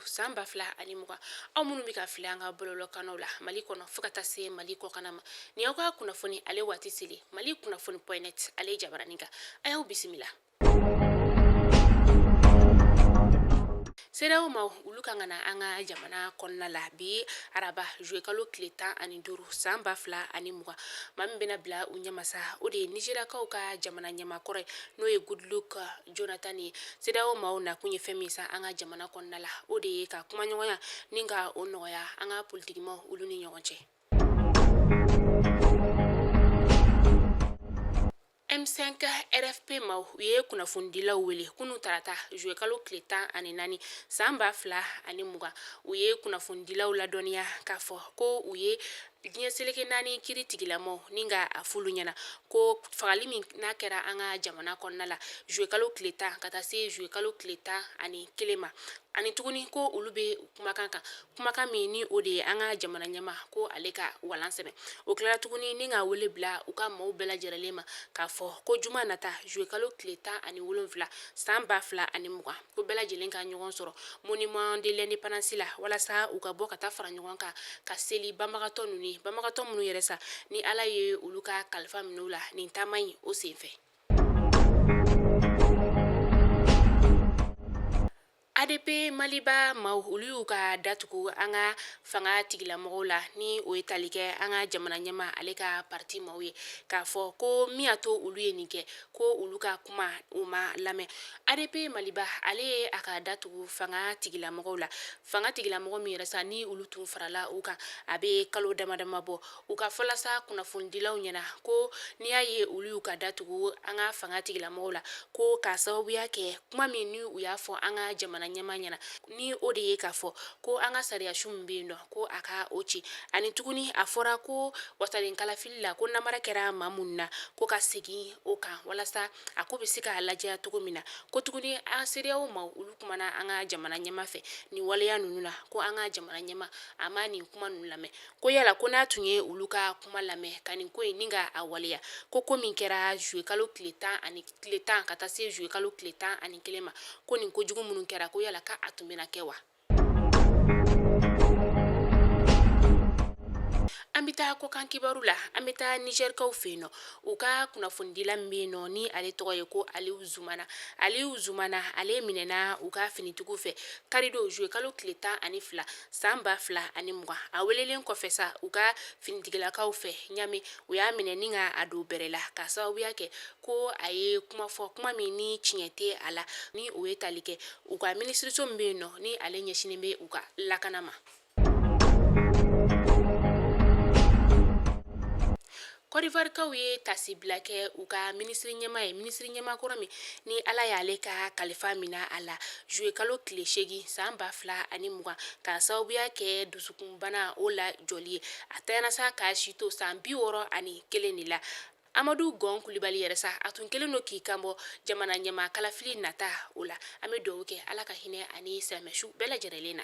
san 2020. Aw minnu bɛ ka filɛ an ka bɔlɔlɔkannaw la Mali kɔnɔ fo ka taa se Mali kɔkanna ma, nin y'aw ka kunnafoni ale waati seli Mali kunnafoni point net ale jabaranin kan. A y'aw bisimila. CEDEAO maaw olu kan ka na an ka jamana kɔnɔna la bi araba juillet kalo tile 15 san 2020. Maa min bɛna bila u ɲɛma sa, o de ye Nizeriyakaw ka jamana ɲɛmaa kɔrɔ ye, n'o ye Goodluck Jonathan ye. CEDEAO maaw nakun ye fɛn min sa an ka jamana kɔnɔna la, o de ye ka kumaɲɔgɔnya ni ka o nɔgɔya an ka politikimaw olu ni ɲɔgɔn cɛ. M5 RFP maaw u ye kunnafonidilaw wele kunun tarata juillet kalo tile 14 san 2020. U ye kunnafonidilaw ladɔnniya k'a fɔ ko u ye diɲɛ seleke naani kiri tigilamaw ni ka a f'olu ɲɛna ko fagali min n'a kɛra an ka jamana kɔnɔna la juillet kalo tile 10 ka taa se juillet kalo tile 11 ma, ani tuguni ko olu bɛ kumakan kan, kumakan min ni o de ye an ka jamana ɲɛmaa ko ale ka walan sɛmɛ. O tilala tuguni ni ka wele bila u ka maaw bɛɛ lajɛlen ma k'a fɔ ko juma nata juillet kalo tile 17 san 2020, ko bɛɛ lajɛlen ka ɲɔgɔn sɔrɔ monument de l'indépendance la walasa u ka bɔ ka taa fara ɲɔgɔn kan ka seli banbagatɔ ninnu ye, banbagatɔ minnu yɛrɛ sa ni Ala ye olu ka kalifa minɛ u la nin taama in o senfɛ. ADP Maliba maaw olu y'u ka datugu an ka fanga tigilamɔgɔw la, ni o ye tali kɛ an ka jamana ɲɛmaa ale ka parti maaw ye, k'a fɔ ko min y'a to olu ye nin kɛ, ko olu ka kuma u ma lamɛn. ADP Maliba ale ye a ka datugu fanga tigilamɔgɔw la, fanga tigilamɔgɔ min yɛrɛ sa ni olu tun farala u kan a bɛ kalo dama dama bɔ. U ka fɔ la sa kunnafonidilaw ɲɛna ko n'i y'a ye olu y'u ka datugu an ka fanga tigilamɔgɔw la, ko k'a sababuya kɛ kuma min ni u y'a fɔ an ka jamana ɲɛmaa ɲɛna, ni o de ye k'a fɔ ko an ka sariyasun min bɛ yen nɔ ko a ka o ci, ani tuguni a fɔra ko wasaden kalafili la ko namara kɛra maa minnu na ko ka segin o kan walasa a ko bɛ se ka lajɛya cogo min na. Ko tuguni an CEDEAO maaw olu kumana an ka jamana ɲɛmaa fɛ nin waleya ninnu na, ko an ka jamana ɲɛmaa a ma nin kuma ninnu lamɛn, ko yala ko n'a tun ye olu ka kuma lamɛn ka nin ko in ni ka a waleya, ko min kɛra juillet kalo tile tan ani tile 10 ka taa se juillet kalo tile 11 ma, ko nin kojugu minnu kɛra, ko yala ka a tun bɛna kɛ wa? An bɛ taa kɔkan kibaru la. An bɛ taa Nizɛrikaw fɛ yen nɔ. U ka kunnafonidila min bɛ yen nɔ ni ale tɔgɔ ye ko Aliyu Zumana, Aliyu Zumana ale minɛna u ka finitigiw fɛ karidon juillet kalo tile 12 san 2020. A welelen kɔfɛ sa u ka finitigilakaw fɛ Ɲame, u y'a minɛ ni ka a don bɛrɛ la k'a sababuya kɛ ko a ye kuma fɔ, kuma min ni tiɲɛ tɛ a la, ni o ye tali kɛ u ka minisiriso min bɛ yen nɔ ni ale ɲɛsinnen bɛ u ka lakana ma. Kɔdiwarikaw ye taasibila kɛ u ka minisiri ɲɛmaa ye, minisiri ɲɛmaa kɔrɔ min ni Ala y'ale ka kalifa minɛ a la juillet kalo tile 8 san 2020, k'a sababuya kɛ dusukunbana o la jɔli ye. A tanyana sa k'a si to san 61 de la. Amadu Gɔn Kulibali yɛrɛ sa, a tun kɛlen don k'i kanbɔ jamana ɲɛmaa kalafili nata o la. An bɛ dugawu kɛ Ala ka hinɛ ani silamɛsu bɛɛ lajɛlen na.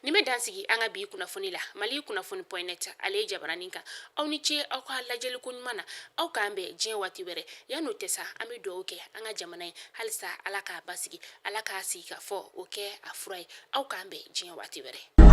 Nin bɛ dan sigi an ka bi kunnafoni la Mali kunnafoni point net ale jabaranin kan. Aw ni ce aw ka lajɛliko ɲuman na. Aw k'an bɛn diɲɛ waati wɛrɛ. Yan'o tɛ sa, an bɛ dugawu kɛ an ka jamana ye halisa Ala k'a basigi, Ala k'a sigikafɔ o kɛ a fura ye. Aw k'an bɛn diɲɛ waati wɛrɛ.